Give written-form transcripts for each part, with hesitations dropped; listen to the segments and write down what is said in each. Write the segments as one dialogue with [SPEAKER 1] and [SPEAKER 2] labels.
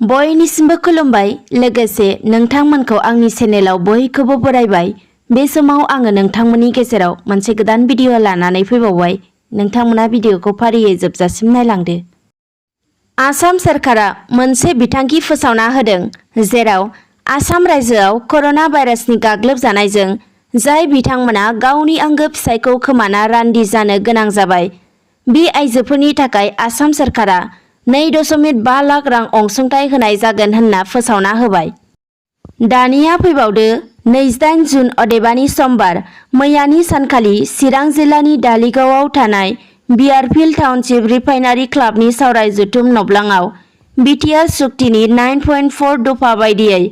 [SPEAKER 1] बयनिसिमबो खुलुमबाय। लोगोसे नोंथांमोनखौ आंनि चेनेलाव बयखौबो बरायबाय। बे समाव आङो नोंथांमोननि गेजेराव मोनसे गोदान भिडिअ लानानै फैबावबाय। नोंथांमोना भिडिअखौ फारियै जोबजासिम नायलांदो। आसाम सरकारा मोनसे बिथांखि फोसावना होदों, जेराव आसाम रायजोआव कर'ना भाइरासनि गाग्लोबजानायजों जाय बिथांमोना गावनि आंगो फिसायखौ खोमाना रान्दि जानो गोनां जाबाय, बे आइजोफोरनि थाखाय आसाम सरकारा 2.5 लाख रां अनसुंथाइ होनाय जागोन होनना फोसावना होबाय। दानिया फैबावदो 28 जुन अदेबानि समबार मैयानि सानखालि चिरां जिल्लानि धालिगावआव थानाय बियारफिल्ड टाउनशिप रिफाइनारि क्लाबनि सावराय जथुम नब्लाङाव बिटिआर सुक्तिनि 9.4 दफा बायदियै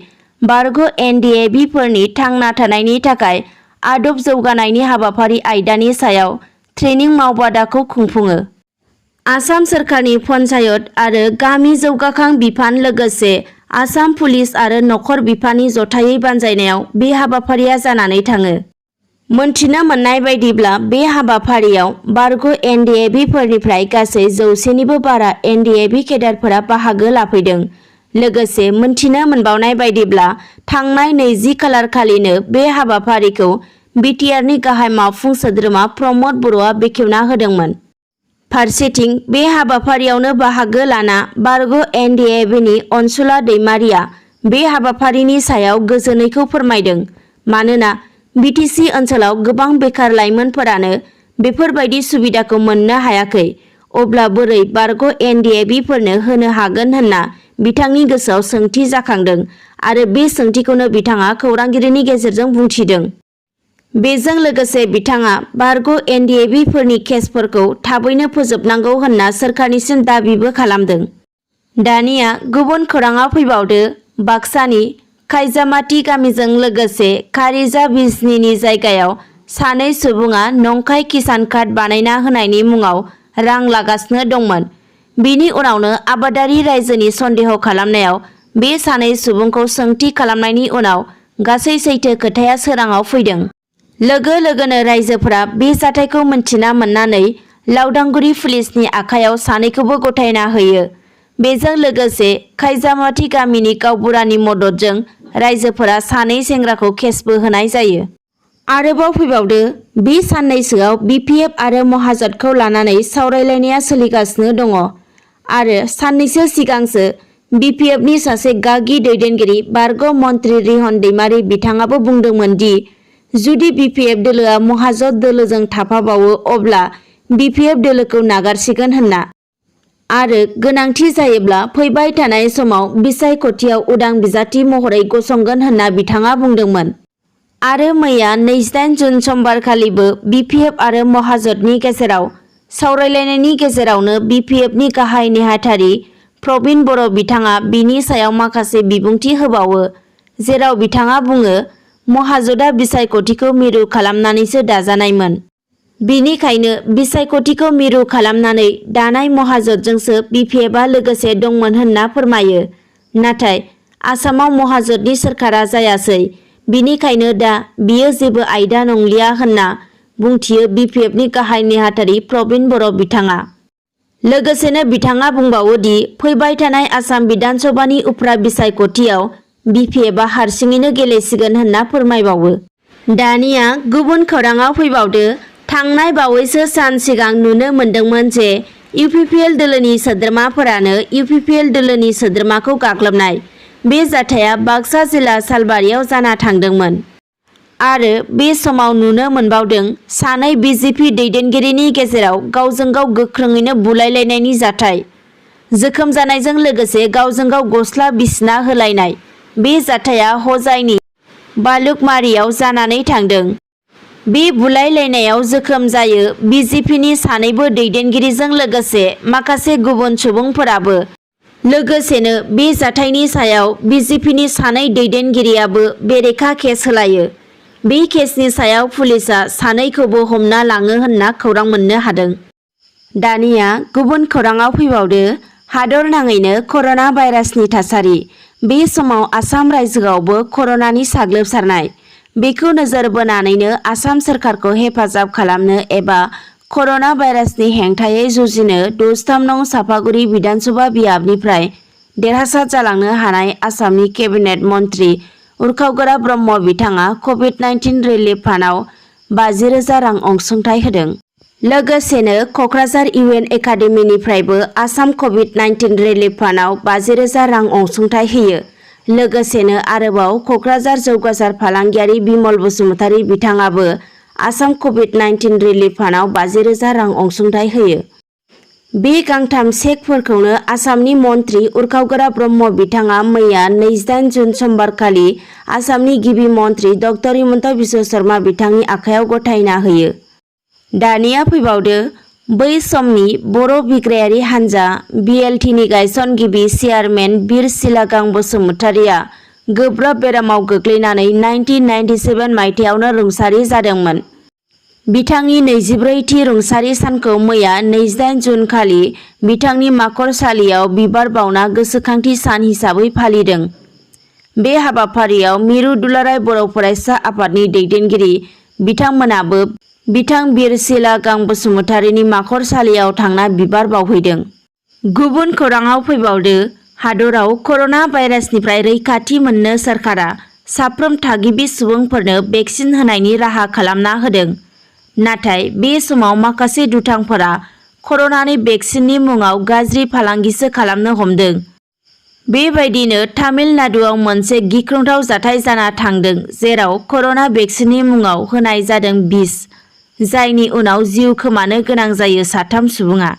[SPEAKER 1] बारग' NDFB फोरनि थांना थानायनि थाखाय आदब जौगानायनि हाबाफारि आयदानि सायाव ट्रेनिं मावबादाखौ खुंफुङो। आसाम सरकारनि पन्चायत आरो गामि जौगाखां बिफान लोगोसे आसाम पुलिस आरो नखर बिफाननि जथायै बानजायनायाव बे हाबाफारिया जानानै थाङो। मोनथिनो मोननाय बायदिब्ला बे हाबाफारियाव बारग' NDFB फोरनिफ्राय गासै 100निबो बारा NDFB केडारफोरा बाहागो लाफैदों। लोगोसे मोनथिनो मोनबावनाय बायदिब्ला थांनाय 20 खालार खालिनो बे हाबाफारिखौ बिटिआरनि गाहाय मावफुं सोद्रोमा प्रमद बर'आ बेखेवना होदोंमोन। फारसेथिं बे हाबाफारियावनो बाहागो लाना बारग' NDFBनि अनसुला दैमारिया बे हाबाफारिनि सायाव गोजोनैखौ फोरमायदों। मानोना BTC ओनसोलाव गोबां बेखार लाइमोनफोरानो बेफोरबायदि सुबिदाखौ मोननो हायाखै, अब्ला बोरै बारग' NDFB फोरनो होनो हागोन होनना बिथांनि गोसोआव सोंथि जाखांदों आरो बे सोंथिखौनो बिथाङा खौरांगिरिनि गेजेरजों बुंथिदों। बेजों लोगोसे बिथाङा बारग' NDFB फोरनि केसफोरखौ थाबैनो फोजोबनांगौ होनना सोरखारनिसिम दाबिबो खालामदों। दानिया गुबुन खौराङाव फैबावदो। बाक्सानि खायजामाटि गामिजों लोगोसे खारिजा बिजनीनि जायगायाव सानै सुबुङा नंखाय किसान कार्ड बानायना होनायनि मुङाव रां लागासिनो दंमोन। बिनि उनावनो आबादारि रायजोनि सन्देह खालामनायाव बे सानै सुबुंखौ सोंथि खालामनायनि उनाव गासै सैथो खोथाया सोराङाव फैदों। लोगो लोगोनो रायजोफोरा बे जाथायखौ मिन्थिना मोननानै लावदांगुरि पुलिसनि आखायाव सानैखौबो गथायना होयो। बेजों लोगोसे खायजामाटि गामिनि गावबुरानि मददजों रायजोफोरा सानै सेंग्राखौ केसबो होनाय जायो। आरोबाव फैबावदो बे साननैसोआव BPF आरो महाजनखौ लानानै सावरायलायनाया सोलिगासिनो दङ आरो साननैसो सिगांसो BPFनि सासे गागि दैदेनगिरि बारग' मन्त्रि रिहन दैमारि बिथाङाबो बुंदोंमोन दि जुदि BPF दोलोआ महाजन दोलोजों थाफाबावो अब्ला BPF दोलोखौ नागारसिगोन होनना आरो गोनांथि जायोब्ला फैबाय थानाय समाव बिसायख'थियाव उदां बिजाथि महरै गसंगोन होनना बिथाङा बुंदोंमोन। आरो मैया 28 जुन समबारखालिबो BPF आरो महाजननि गेजेराव सावरायलायनायनि गेजेरावनो BPFनि गाहाय नेहाथारि प्रबिन बर' बिथाङा बिनि सायाव माखासे बिबुंथि होबावो, जेराव बिथाङा बुङो महाजनआ बिसायख'थिखौ मिरु खालामनानैसो दाजानायमोन। बिनिखायनो बिसायख'थिखौ मिरु खालामनानै दानाय महाजनजोंसो BPFआ लोगोसे दंमोन होनना फोरमायो। नाथाय आसामाव महाजननि सोरखारा जायासै, बिनिखायनो दा बियो जेबो आयदा नंलिया होनना बुंथियो BPFनि गाहाय नेहाथारि प्रबिन बर' बिथाङा। लोगोसेनो बिथाङा बुंबावो दि फैबाय थानाय आसाम बिधान सभानि उफ्रा बिसायख'थियाव BPFआ हारसिङैनो गेलेसिगोन होनना फोरमायबावो। दानिया गुबुन खौराङाव फैबावदो। थांनाय बावैसो सान सिगां नुनो मोनदोंमोन जे UPPL दोलोनि सोद्रोमाफोरानो UPPL दोलोनि सोद्रोमाखौ गाग्लोबनाय। बे जाथाया बाक्सा जिल्ला सालबारियाव जाना थांदोंमोन आरो बे समाव नुनो मोनबावदों सानै BJP दैदेनगिरिनि गेजेराव गावजों गाव गोख्रोङैनो बुलायलायनायनि जाथाय। जोखोम जानायजों लोगोसे गावजों गाव गस्ला बिसिना होलायनाय। बे जाथाया हजाइनि बालुकमारियाव जानानै थांदों। बे बुलायलायनायाव जोखोम जायो BJPनि सानैबो दैदेनगिरिजों लोगोसे माखासे गुबुन सुबुंफोराबो। लोगोसेनो बे जाथायनि सायाव BJPनि सानै दैदेनगिरियाबो बेरेखा केस होलायो। बे केसनि सायाव पुलिसआ सानैखौबो हमना लाङो होनना खौरां मोननो हादों। दानिया गुबुन खौराङाव फैबावदो। हादर नाङैनो कर'ना भाइरासनि थासारि। बे समाव आसाम रायजोआवबो कर'नानि साग्लोबसारनाय। बेखौ नोजोर बोनानैनो आसाम सरकारखौ हेफाजाब खालामनो एबा कर'ना भाइरासनि हेंथायै जुजिनो 63 नं सापागुरि बिधानसभा बियाबनिफ्राय देरहासार जालांनो हानाय आसामनि केबिनेट मन्त्रि उरखाव ब्रह्म बिथाङा कभिड-19 रिलिफ फान्डआव 50,000 रां अनसुंथाइ होदों। लोगोसेनो क'क्राझार UN एकाडेमिनिफ्रायबो आसाम कभिड-19 रिलिफ फान्डआव 50,000 रां अनसुंथाइ होयो। लोगोसेनो आरोबाव क'क्राझार जौगासार फालांगियारि बिमल बसुमतारी बिथाङाबो आसाम कभिड-19 रिलिफ फान्डआव 50,000 रां अनसुंथाइ होयो। बे गांथाम चेकफोरखौनो आसामनि मन्त्रि उरखाव ब्रह्म बिथाङा मैया 28 जुन समबारखालि आसामनि गिबि मन्त्रि डक्टर हिमन्त बिश्व शर्मा बिथांनि आखायाव गथायना होयो। दानिया फैबावदो बै समनि बर' बिग्रायारि हान्जा BLTनि गायसनगिरि चेयारमेन बिर सिलागां बसुमतारीया गोब्राब बेरामाव गोग्लैनानै 1997 मायथाइयावनो रुंसारि जादोंमोन। बिथांनि 24थि रुंसारि सानखौ मैया 28 जुन खालि बिथांनि माखरसालियाव बिबार बावना गोसोखांथि सान हिसाबै फालिदों। बे हाबाफारियाव मिरु दुलाराय बर' फरायसा आफादनि दैदेनगिरि बिथांमोनाबो बिथां बिर सिलागां बसुमतारीनि माखरसालियाव थांना बिबार बावहैदों। गुबुन खौराङाव फैबावदो हादराव कर'ना भाइरासनिफ्राय रैखाथि मोननो सोरखारा साफ्रोम थागिबि सुबुंफोरनो भेक्सिन होनायनि राहा खालामना होदों। नाथाय बे समाव माखासे दुथांफोरा कर'नानि भेक्सिननि मुङाव गाज्रि फालांगिसो खालामनो हमदों। बेबायदिनो तामिलनाडुआव मोनसे गिख्रंथाव जाथाय जाना थांदों जेराव कर'ना भेक्सिननि मुङाव होनाय जादों बिस, जायनि उनाव जिउ खोमानो गोनां जायो 3 सुबुङा।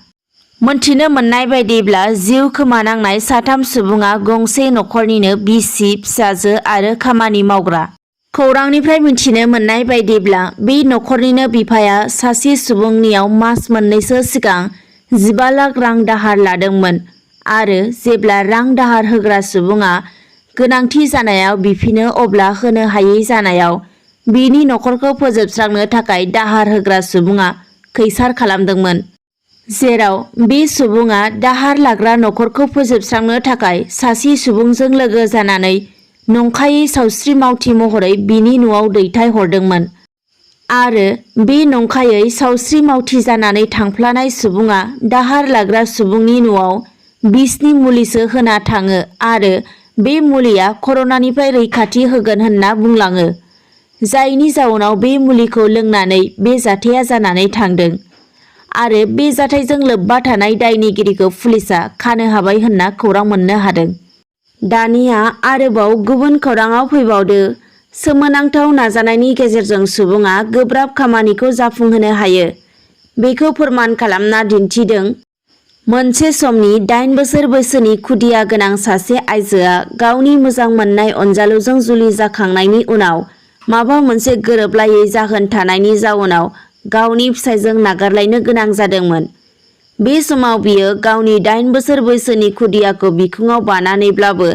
[SPEAKER 1] मोनथिनो मोननाय बायदिब्ला जिउ खोमानांनाय 3 सुबुङा गंसे न'खरनिनो बिसि, फिसाजो आरो खामानि मावग्रा। खौरांनिफ्राय मिथिनो मोननाय बायदिब्ला बे न'खरनिनो बिफाया सासे सुबुंनियाव मास मोननैसो सिगां 15 लाख रां दाहार लादोंमोन आरो जेब्ला रां दाहार होग्रा सुबुङा गोनांथि जानायाव बिफिनो अब्ला होनो हायै जानायाव बिनि न'खरखौ फोजोबस्रांनो थाखाय दाहार होग्रा सुबुङा खैसार खालामदोंमोन। जेराव बे सुबुङा दाहार लाग्रा न'खरखौ फोजोबस्रांनो थाखाय सासे सुबुंजों लोगो जानानै नंखायै सावस्रि मावथि महरै बिनि न'आव दैथाय हरदोंमोन आरो बे नंखायै सावस्रि मावथि जानानै थांफ्लानाय सुबुङा दाहार लाग्रा सुबुंनि न'आव बिसनि मुलिसो होना थाङो आरो बे मुलिया कर'नानिफ्राय रैखाथि होगोन होनना बुंलाङो। जायनि जाउनाव बे मुलिखौ लोंनानै बे जाथाया जानानै थांदों आरो बे जाथायजों लोब्बा थानाय दायनिगिरिखौ पुलिसआ खानो हाबाय होनना खौरां मोननो हादों। दानिया आरोबाव गुबुन खौराङाव फैबावदो सोमोनांथाव नाजानायनि गेजेरजों सुबुङा गोब्राब खामानिखौ जाफुंहोनो हायो। बेखौ फोरमान खालामना दिन्थिदों। मोनसे समनि 8 बोसोर बैसोनि खुदिया गोनां सासे आइजोआ गावनि मोजां मोननाय अनजालुजों जुलि जाखांनायनि उनाव माबा मोनसे गोरोबलायै जाहोन थानायनि जाउनाव गावनि फिसायजों नागारलायनो गोनां जादोंमोन। बे समाव बियो गावनि 8 बोसोर बैसोनि खुदियाखौ बिखुङाव बानानैब्लाबो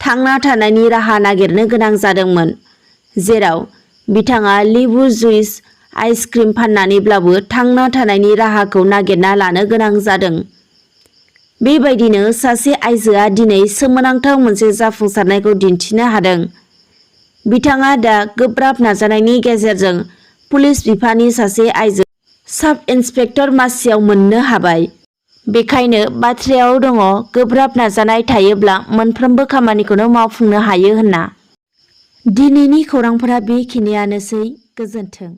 [SPEAKER 1] थांना थानायनि राहा नागिरनो गोनां जादोंमोन। जेराव बिथाङा लेबु जुइस, आइसक्रिम फाननानैब्लाबो थांना थानायनि राहाखौ नागिरना लानो गोनां जादों। बेबायदिनो सासे आइजोआ दिनै सोमोनांथाव मोनसे जाफुंसारनायखौ दिन्थिनो हादों। बिथाङा दा गोब्राब नाजानायनि गेजेरजों पुलिस बिफाननि सासे आइजो साब इन्सपेक्टर मासियाव मोननो हाबाय। बेखायनो बाथ्रायाव दङ गोब्राब नाजानाय थायोब्ला मोनफ्रोमबो खामानिखौनो मावफुंनो हायो होनना। दिनैनि खौरांफोरा बेखिनियानोसै। गोजोन्थों।